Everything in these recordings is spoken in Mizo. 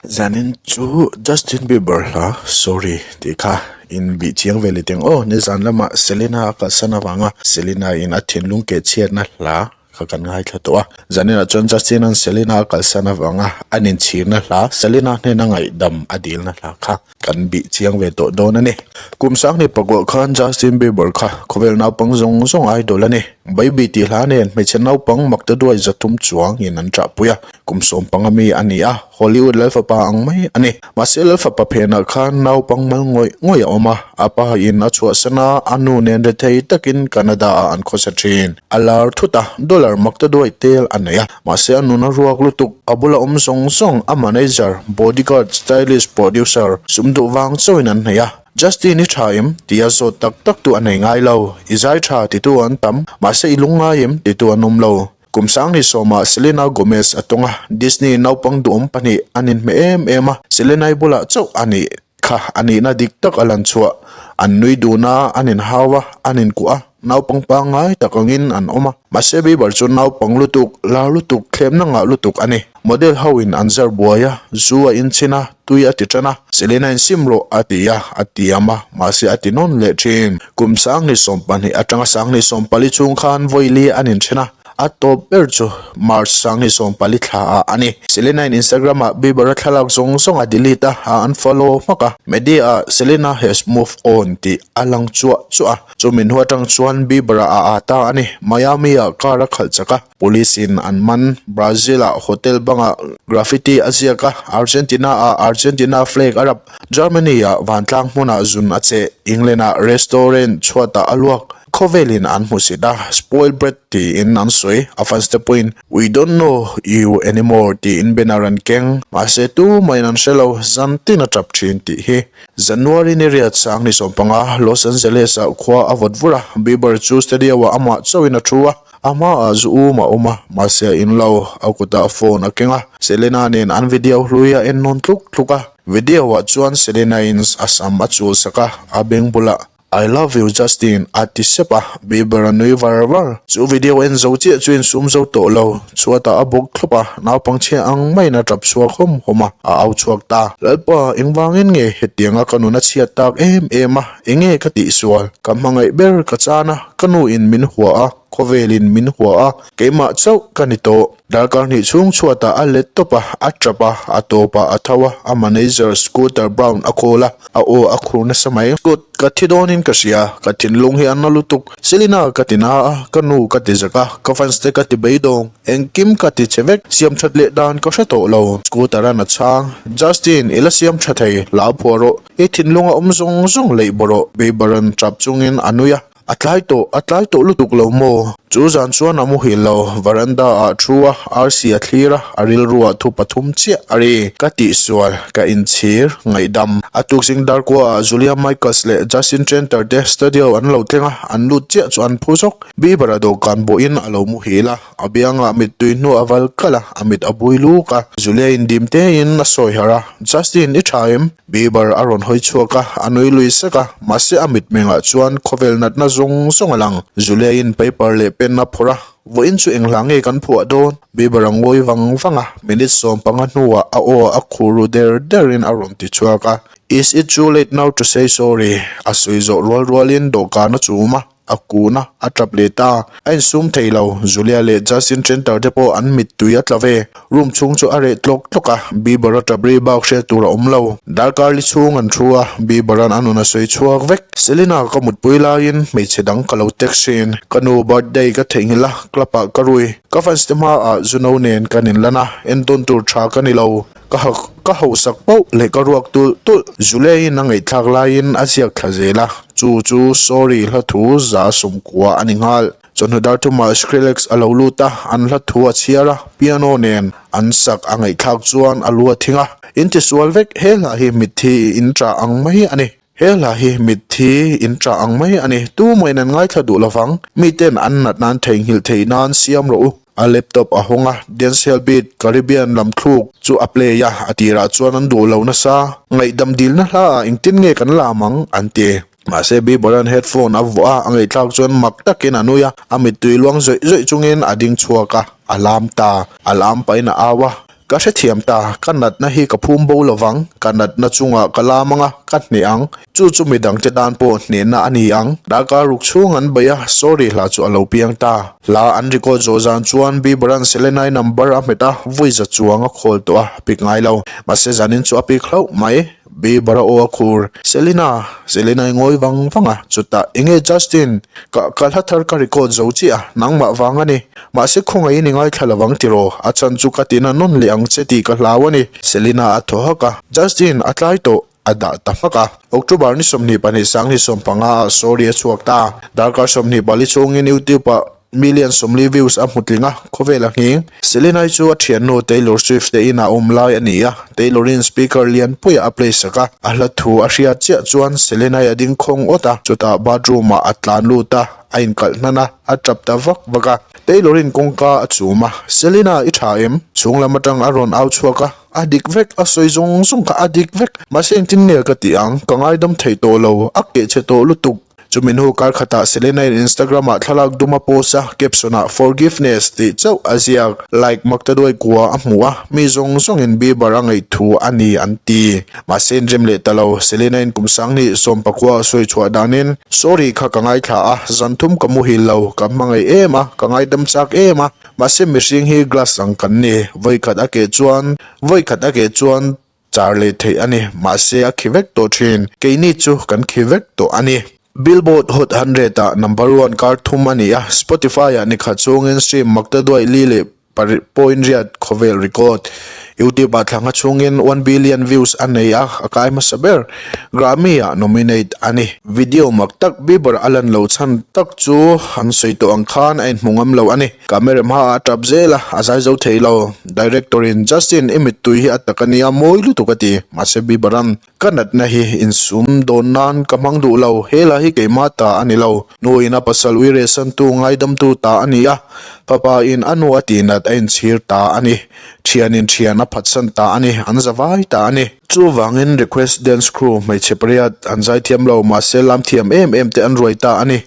Zanin chu Justin Bieber hla Sorry tih kha in bih chiang ve leh teng aw. Nizan lamah Selena a kalsan avanga Selena in a thinlung keh chhiatna hla kha kan ngaithla tawh a. Zaninah chuan Justin an Selena a kalsan avanga an inchhirna hla Selena hnena ngaihdam a dilna hla kha kan bih chiang ve tawh dawn a ni. Kum sanghnih pakua khan Justin Bieber kha khawvel naupang zawng zawng idol a ni. Baby tih hla nen hmeichhe naupang makta duai 300 chuangin an ṭahpui a. Kum 15 mi a ni a, Hollywood Lalfapa ang mai a ni. Mahse Lalfapa phenah khan naupang mal ngawih ngawih a awm a, a pa in a chhuahsan a, a nu nen rethei takin Canada ah an khawsa thin. A lar thut a, dollar makta duai tel a nei a, mahse a nun a ruak lutuk, a bula awm zawng zawng, a manager, bodyguard, stylist, producer, sum duh vang chauhin an hnaih a. Justin i tha em? tia zawt tak tak tu a nei ngai lo. I zai tha titu an tam, mahse i lungngai em? titu an awm lo. Kum sanghnih sawmah Selena Gomez a tawng a, Disney naupang duhawm pahnih an inhmeh em em a, Selena-i bulah chauh a nih kha a nihna dik tak a lan chhuah. An nui dun a, an inhau a, an inkuah a, naupang pangngai tak angin an awm a. Mahse Bieber chu naupang lutuk, lar lutuk, thlemna ngah lutuk a ni. Model ho in an zar buai a, zu a inchhin a, tui a ti tan a, Selena in sim rawh a ti a, a tiam a, mahse a ti nawn leh thin. Kum 2020 atanga 2024 chhung khan vawi li an inthen a, a tawp ber chu March 2024 thla ah a ni. Selena in Instagram ah Bieber a thlalak zawng zawng a delete a, a unfollow hmak a, media ah Selena has moved on tih a lang chuah chuah a, chumi hnu atang chuan Bieber ah a aa ta a ni. Miami ah car a khalh chak a. Police in an man. Brazil ah hotel bangah graffiti a ziak a, Argentina ah Argentina flag a rap, Germany ah vantlang hmunah zun a cheh, England ah restaurant chhuatah a luak, khawvelin an hmusit a, spoil brat tiin an sawi, a fans te pawhin We don't know you anymore tiin banner an keng, mahse tumahin an hre lo, zan tin a tap thin tih hi. January ni riat 2015, Los Angeles ah khua a vawt vur a, Bieber chu studio ah amah chauhin a thu a, A hmaah zu um a awm a, mahse a in lo. A kutah phone a keng a, Selena nen an video hlui a en nawn tluk tluk a. Video ah chuan Selena in a sam a chul sak a, a beng bulah, I love you Justin a ti sep a, Bieber a nui var var. Chu video en zo chiah chu insum zo tawh lo, chhuatah a bawk thlawp a, naupang chhia ang maiin a tap chhuak hawm hawm a, a au chhuak ta. Lalpa, engvangin nge hetianga ka nun a chhiat tak em em a, enge ka tihsual? Ka hmangaih ber ka chan a, ka nu in min hua a, Khawvelin min hua a, keimah chauh ka ni tawh. Darkar hnih chhung chhuatah a let tawp a, a tap a, a tawpah a tho a, a manager Scooter Braun a call a, a aw a khur nasa mai. Scoot, ka thi dawnin ka hria, ka thinlung hi a na lutuk. Selena ka ti na a, ka nu ka ti zak a, ka fans te ka ti beidawng, engkim ka ti che vek, siam that leh dan ka hre tawh lo. Scooter-a'n a chhang, Justin, i la siam tha thei, hlau phuah rawh, i thinlunga awm zawng zawng leih bawh rawh, Bieber-a'n tap chungin a nui a. A tlai tawh, a tlai tawh lutuk lo maw? Chu zan chuan a muhil lo, veranda ah a thu a, arsi a thlir a, a rilru ah thu pathum chiah a ri. Ka tihsual, ka inchhir, ngaihdam. A tukzing darkua ah Julia Michaels leh Justin Tranter te studio an lo thleng a, an lut chiah chu an phu zawk. Bieber a dawhkan bawhin a lo muhil a, a biangah mittui hnu a val kalh a, a mit a bui luk a. Julia in dim tein a sawi harh a, Justin, i tha em? Bieber a rawn hawi chhuak a, a nui lui sek a, mahse a mitmengah chuan khawvel natna zawng zawng a lang. Julia-in paper leh pen a phawrh a, Vawiin chu eng hla nge kan phuah dawn? Bieber a ngawi vang vang a, minute 15 hnuah a aw a khur ru der derin a rawn ti chhuak a, Is it too late now to say sorry? A sawi zawh rual rualin dawhkan a chum a. A kun a, a tap leh ta. A insum thei lo. Julia leh Justin Tranter te pawh an mittui a tla ve. Room chhung chu a reh tlawk tlawk a, Bieber a tap ri bak hriat tur a awm lo. Darkar li chhung an thu a, Bieber-a'n a nun a sawi chhuak vek. Selena ka mutpui laiin hmeichhe dang ka lo text thin. Ka nu birthday ka theihnghilh a, club ah ka rui. Ka fans te hmaah Juno nen kan inlan a, entawn tur tha ka ni lo. Ka hak ka hausak pauh leh ka ruak tulh tulh. Julie-in a ngaihthlak laiin a ziak thla zel a, chu chu Sorry hla thu 190 a ni nghal. Chawhnu dar thumah Skrillex a lo lut a, an hla thu a chhiar a, piano nen an sak a ngaihthlak chuan a lu a thing a. In tisual vek, he hla hi mitthi in ṭah ang mai a ni. He hla hi mitthi in ṭah ang mai a ni. Tumahin an ngaithla duh lovang. Miten an nat nan theihnghilh theih nan siam rawh u. A laptop a hawng a, dancehall beat Caribbean lam thluk chu a play a, a tirah chuan an duh lo nasa. Ngaihdam dilna hla ah engtin nge kan lam ang? an ti. Mahse Bieber-a'n headphone a vuah a, a ngaihthlak chuan mak takin a nui a, a mittui luang zawih zawih chungin a ding chhuak a, a lam ta. A lam pahin a au a. Ka hrethiam ta, ka natna hi ka phum bo lovang, ka natna chungah ka lam anga ka hneh ang, chu chu midangte tan pawh hnehna a ni ang. Darkar ruk chhung an beih a, Sorry hla chu a lo piang ta. Hla an record zawh zan chuan Bieber-a'n Selena-i number a hmet a, vawi za chuang a call tawh a, pick ngai lo. Mahse zanin chu a pick hlauh mai. Bieber-a aw a khur. Selena! Selena-i ngawi vang vang a, chutah, Enge Justin? Ka ka hla thar ka record zo chiah a, nangmah vang a ni. Mahse khawngaihin i ngaithla lo vang tiraw? A chhan chu ka tina nawn leh ang che tih ka hlau a ni. Selena a thaw hak a, Justin, a tlai tawh. A dah ta hmak a. October ni 22 2015 ah Sorry a chhuak ta. Darkar 24 chhungin YouTube ah million 40 views a hmu tling a, khawvel a nghing. Selena-i chu a thiannu Taylor Swift te inah awm lai a ni a, Taylor-in speaker lian puiah a play sak a. A hla thu a hriat chiah chuan Selena-i a ding khawng awt a, chutah bathroom ah a tlan lut a, a inkalh hnan a, a tap ta vak vak a. Taylor-in kawngka a chum a, Selena i tha em? Chhung lam atang a rawn au chhuak a. A dik vek, a sawi zawng zawng kha a dik vek. Mahse engtin nge ka tih ang? Ka ngaidam thei tawh lo, a keh chhe tawh lutuk. Chumi hnu kar khatah Selena-in Instagram-ah thlalak dum a post a, caption-ah Forgiveness tih chauh a ziak. Like maktaduai kua a hmu a, mi zawng zawngin Bieber a ngaih thu a ni an ti. Mahse inrem leh ta lo, Selena-in kum sanghnih 19 a sawi chhuah danin, Sorry kha ka ngaithla a, zan thum ka muhil lo, ka hmangaih em a, ka ngaidam chak em a. Mahse mihring hi glass ang kan ni, vawikhat a keh chuan vawikhat a keh chuan char leh theih a ni, mahse a khi vek tawh thin, keini chu kan khi vek tawh a ni. Billboard Hot 100 ah number one kar thum a ni a, Spotify ah nikhat chungin stream makta duaih li leh pariat point riat khawvel record. YouTube ah thlangha chungin one billion views a nei a, a kai hmasa ber. Grammy ah nominate a ni. Video mak tak Bieber a lan lo chhan tak chu an sawi tawh ang khan a inhmu ngam lo a ni. Camera hmaah a tap zel a, a zai zo thei lo. Director in Justin i mittui hi a tak a nia mawi lutuk a ti. Mahse Bieber an ka natna hi insum dawn nan ka hmang duh lo, he la hi keimah ta a ni lo. Nu in a pasal uiresantu ngaidamtu ta a ni a, fapa in a nu a tihnat a inchhir ta a ni. Thian in thian a phatsan ta a ni, an zavai ta a ni. Chuvangin Request Dance Crew hmeichhe pariat an zaithiam lo mahse lam thiam em em te an ruai ta a ni.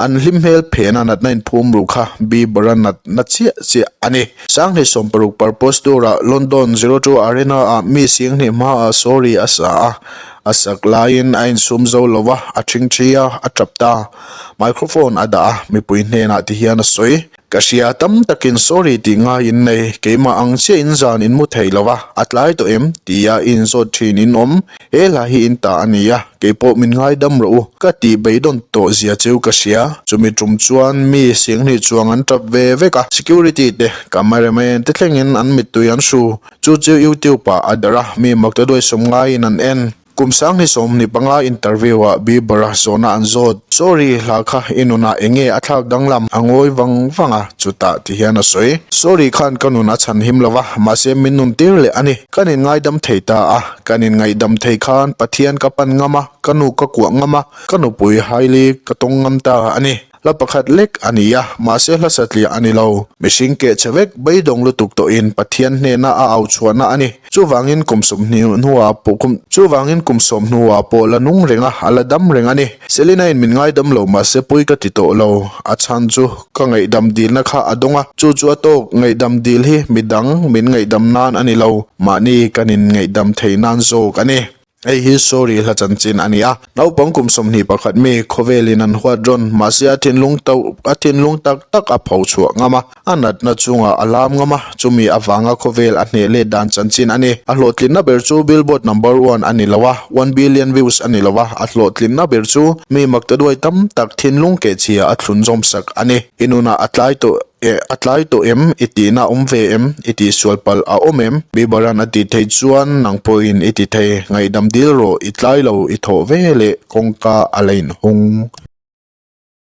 An hlim hmel phena natna inphum ruh kha Bieber-a natna chiah chiah a ni. Sanghnih 60 Purpose Tour-ah London 02 Arena-ah mi singhnih hmaah Sorry a sa a, a sak laiin a insum zo lo va, a ṭhingṭhi a, a ṭap ta. Microphone a dah a, mipui hnenah tihian a sawi. Ka hria tam takin sorry tih ngai in nei, keimah ang chiah in zan in mu thei lo a, a tlai tawh em? tia i inzawt thin in awm, he hla hi in ta a ni a, keipawh min ngaidam rawh u, ka tih beidawn tawh zia cheu ka hria, chumi tum chuan mi singhnih chuang an tap ve vek a, security te, cameraman te thlengin an mittui an hru, chu chu youtube ah a darh a, mi makta duaisawm ngaiin an en. Kum 2025 interview-ah Bieber-a zawhna an zawt. Sorry, hla kha i nunah eng nge a thlak danglam? A ngawi vang vang a, chutah ti hian a sawi. Sorry khan ka nun a chhan him lo va, mahse min nun tir leh a ni. Kan inngaidam thei ta a, kan inngaihdam thei khan Pathian ka pan ngam a, ka nu ka kuah ngam a, ka nupui Hailey ka tawng ngam ta a ni. Hla pakhat lek a ni a, mahse hla satliah a ni lo. Mihring keh chhe vek beidawng lutuk tawhin Pathian hnena a au chhuahna a ni. Chuvangin kum 20 hnuah pawh kum Chuvangin kum sawm hnuah pawh la nung reng a, a la dam reng a ni. Selina-in min ngaidam lo mahse pui ka ti tawh lo. A chhan chu ka ngaihdam dilna kha a dawng a, chu chu a tawk. Ngaihdam dil hi midang min ngaihdam nan a ni lo, mahni kan inngaihdam thei nan zawk a ni. Hei hi Sorry hla chanchin a ni a, naupang kum 21 mi khawvelin an huat rawn, mahse a thinlung to a thinlung tak tak a pho chhuah ngam a, a natna chungah a lam ngam a, chumi avanga khawvel a hneh let dan chanchin a ni. A hlawhtlinna ber chu Billboard number one a ni lo a, one billion views a ni lo a, a hlawhtlinna ber chu mi maktaduai tam tak thinlung kehchhia a thlun zawm sak a ni. I nunah a tlai tawh. Eh, a tlai tawh em? I tihna a awm ve em? I tihsual palh a awm em? Bieber-a'n a tih theih chuan nang pawhin i ti thei. Ngaihdam dil rawh, i tlai lo, i thawh ve leh kawngka a la inhawng.